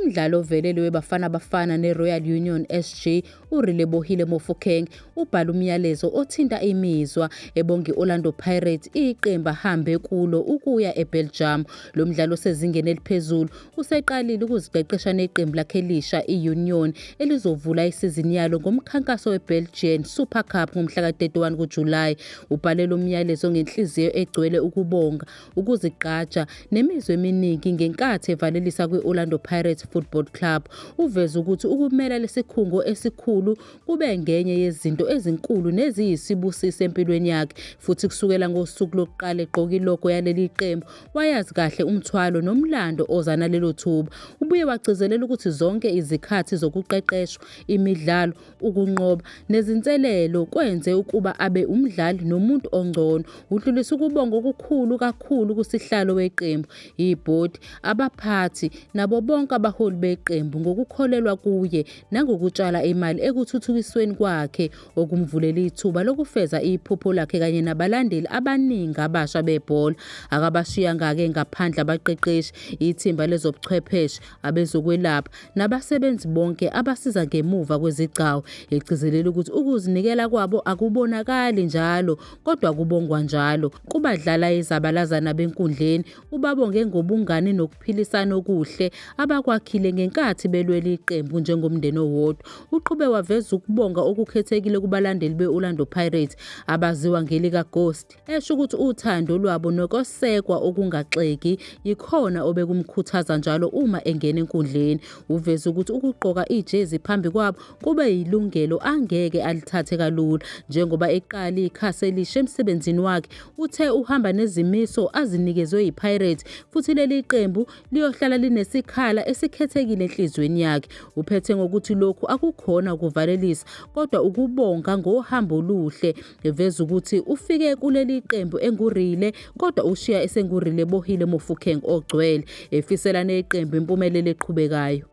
Umdlali ovelele weBafana Bafana neRoyal Union SG, uRelebohile Mofokeng, ubhale umyalezo othinta imizwa, ebonga i-Orlando Pirates, iqembu ahambe kulo ukuya eBelgium. Lo mdlali osezingeni eliphezulu useqalile ukuziqeqesha neqembu lakhe elisha i-Union elizovula isizini yalo ngomkhankaso weBelgian Super Cup ngomhla ka-31 kuJulayi. Ubhale lo myalezo ngenhliziyo egcwele ukubonga, ukuzigqaja nemizwa eminingi ngenkathi evalelisa kwi-Orlando Pirates Football Club. Uveze ukuthi ukumela lesikhungo esikhulu kube ngenye yezinto ezinkulu neziyisibusiso empilweni yakhe futhi kusukela ngosuku lokuqala egqoka ilogo yaleli qembu wayazi kahle umthwalo nomlando oza nalelo thuba. Ubuye wagcizelela ukuthi zonke izikhathi zokuqeqeshwa, imidlalo, ukunqoba nezinselelo kwenze ukuba abe umdlali nomuntu ongcono. Udlulise ukubonga okukhulu kakhulu kusihlalo weqembu, ibhodi, abaphathi nabo bonke abaholi beqembu ngokukholelwa kuye nangokutshala imali ekuthuthukisweni kwakhe okumvulela ithuba lokufeza iphupho lakhe kanye nabalandeli abaningi abasha bebhola. Akabashiyanga-ke ngaphandle abaqeqeshi, ithimba lezobuchwepheshe, abezokwelapha nabasebenzi bonke abasiza ngemuva kwezigcawu, egcizelela ukuthi ukuzinikela kwabo akubonakali njalo kodwa kubongwa njalo. Kubadlali ayizabalazana benkundleni, ubabonge ngobungani nokuphilisana okuhle abakwakhile ngenkathi belwela iqembu njengomndeni owodwa. Uqhube waveza ukubonga okukhethekile kubalandeli be-Orlando Pirates abaziwa ngelikaGhost, esho ukuthi uthando lwabo nokwesekwa okungaxegi yikhona obekumkhuthaza njalo uma engena enkundleni. Uveze ukuthi ukugqoka ijezi phambi kwabo kube yilungelo angeke alithathe kalula. Njengoba eqala ikhasi elisha emsebenzini wakhe, uthe uhamba nezimiso azinikezwe yiPirates futhi leli qembu liyohlala linesikhala esikhethekile enhliziyweni yakhe. Uphethe ngokuthi lokhu akukhona ukuvalelisa kodwa ukubonga ngohambo oluhle, eveza ukuthi ufike kuleli qembu enguRele kodwa ushiya esenguRelebohile Mofokeng ogcwele, efisela neqembu impumelelo eqhubekayo.